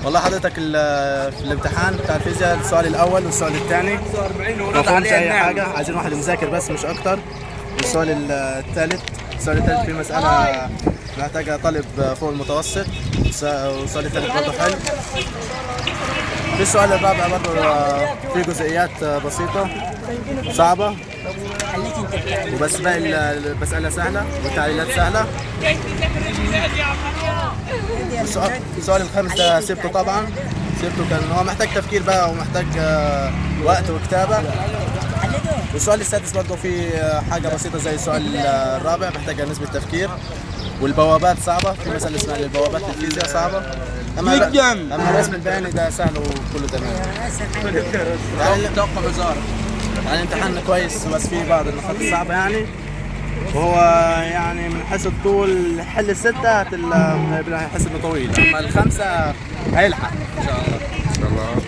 والله حضرتك في الامتحان بتاع الفيزياء السؤال الاول والسؤال الثاني ما فهمش اي حاجة، عايزين واحد مذاكر بس مش اكتر. والسؤال الثالث، السؤال الثالث فيه مسالة محتاجه طالب فوق المتوسط، والسؤال الثالث برضه حلو. في السؤال الرابع برضه فيه جزئيات بسيطة صعبة، وبس باقي المسالة سهلة والتعليلات سهلة. السؤال الخامس ده سبته طبعا، سبته كان هو محتاج تفكير بقى ومحتاج وقت وكتابه. والسؤال السادس برضه فيه حاجة بسيطة زي السؤال الرابع، محتاجه نسبه تفكير. والبوابات صعبة، في مسألة اسمها البوابات في الفيزياء صعبة. جداً. اما الرسم البياني ده سهل وكله تمام. توقع وزارة. يعني امتحان كويس بس فيه بعض النقاط الصعبة يعني. وهو يعني من حيث الطول حل الستة هيحس انه طويل، اما الخمسة هيلحق ان شاء الله. ان شاء الله.